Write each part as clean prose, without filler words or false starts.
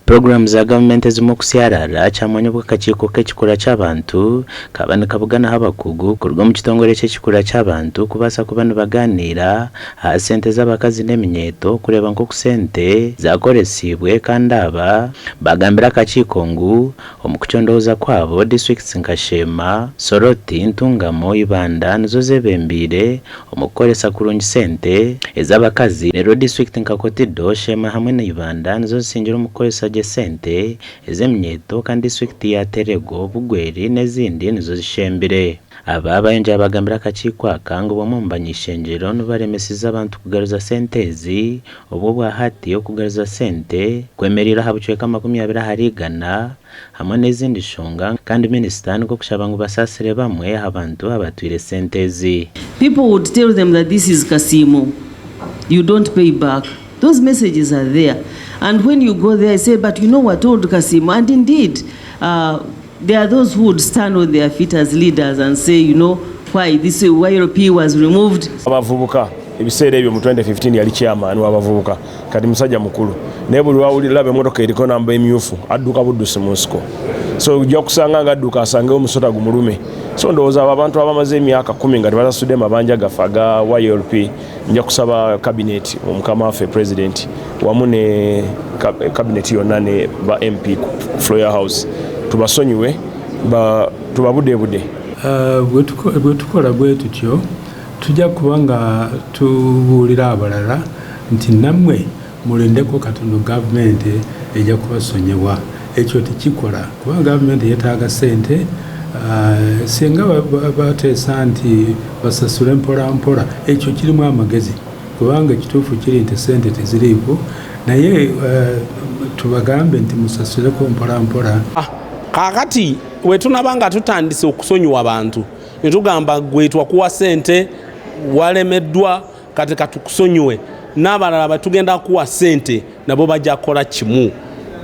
Puroguraamu za gavumenti ezimwe okusyarara kyamanya obu akakiiko k'ekikura ky'abantu kaaba nikabuganaho abakugu kuruga omu kitongore ky'ekikura ky'abantu kubaasa kuba nibagaaniira aha sente z'abakazi n'eminyeeto kureeba nk'oku sente zaakoresiibwe kandi aba baagambira akakiiko ngu Omu kucondooza kwabo, disiturikiti nka Sheema, Soroti, Ntungamo, Ibanda nizo zebembeire omu kukoresa kurungi sente ez'abakazi reero disiturikiti nka Kotido, Sheema hamwe na Ibanda nizo zisingire omu kukoresa gye sente ez'eminyeeto kandi disiturikiti ya Terego, Bugweri n'ezindi nizo zishembire. Aba bayongyera bagambira akakiiko aka ngu bamwe omu bany'ishengyero nibo baremesize abantu kugaruza sente ezi Obwo obwahati okugaruza sente kwemereire aha bucweka 20 ahari igana hamwe n'ezindi nshonga kandi minisita nikwo kushaba ngu basaasire bamwe aha bantu abatwire sente ezi. People would tell them that this is Kasiimo, you don't pay back. Those messages are there. And when you go there, say, but you know we're told Kasiimo. And indeed, uh, there are those who would stand on their feet as leaders and say, you know, why this YLP was removed. Abavubuka ebiseera ebyo mu 2015 yali chairman w'abavubuka kati musajja mukulu naye buli lwawulira emotoka eriko namba emyufu adduka buddusi mu nsiko so ojja kusanga nga adduka asangewo omusota gumulume so ndowooza abo abantu abamaze emyaka kumi nga tebasasudde mabanja gaffe aga YLP nja kusaba cabinet omukama waffe president wamu ne cabinet yonna ne ba MP ku floor house tubasonyiwe tubabudebude. Bwe tukola bwe tutyo, tujja kuba nga tubuulira abalala nti nammwe mulindeko katono gavumenti ejja kubasonyiwa. Ekyo tekikola kubanga gavumenti yeetaaga ssente. Singa bateesa nti basasule mpolampola, ekyo kirimu amagezi kubanga ekituufu kiri nti ssente teziriiko naye tubagambe nti musasuleko mpolampola. Kaakati wetunaba nga tutandise okusonyiwa abantu netugamba gwe twakuwa sente walemeddwa kati katukusonyiwe n'abalala batugenda kuwa sente nabo bajja kukola kimu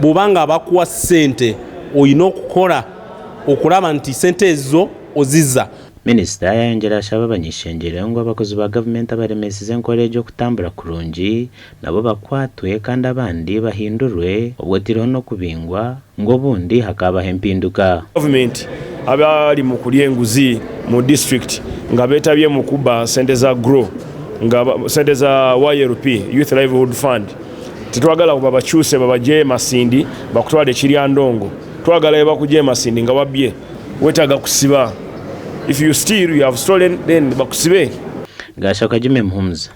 bw'oba nga bakuwa sente olina okukola okulaba nti sente ezo ozizza. Minisita yayongyera ashaba abany'ishengyero ngu abakozi ba gavumenti abaremesize enkora egyo kutambura kurungi nabo bakwatwe kandi abandi bahindurwe obwo otaireho n'okubingwa ngu obundi hakaabaho empinduka. Gavumenti abali mu kulya enguzi mu disitulikiti nga betabye mu kubba sente za GROW nga sente za YLP, Youth Livelihood Fund, tetwagala babakyuse babagye e Masindi bakutwale e Kiryandongo. Twagala bebakugye e Masindi nga wabbye wetaaga kusiba. If you steal, you have stolen, then bakusibe. Gashoka Jimmy Muhumuza.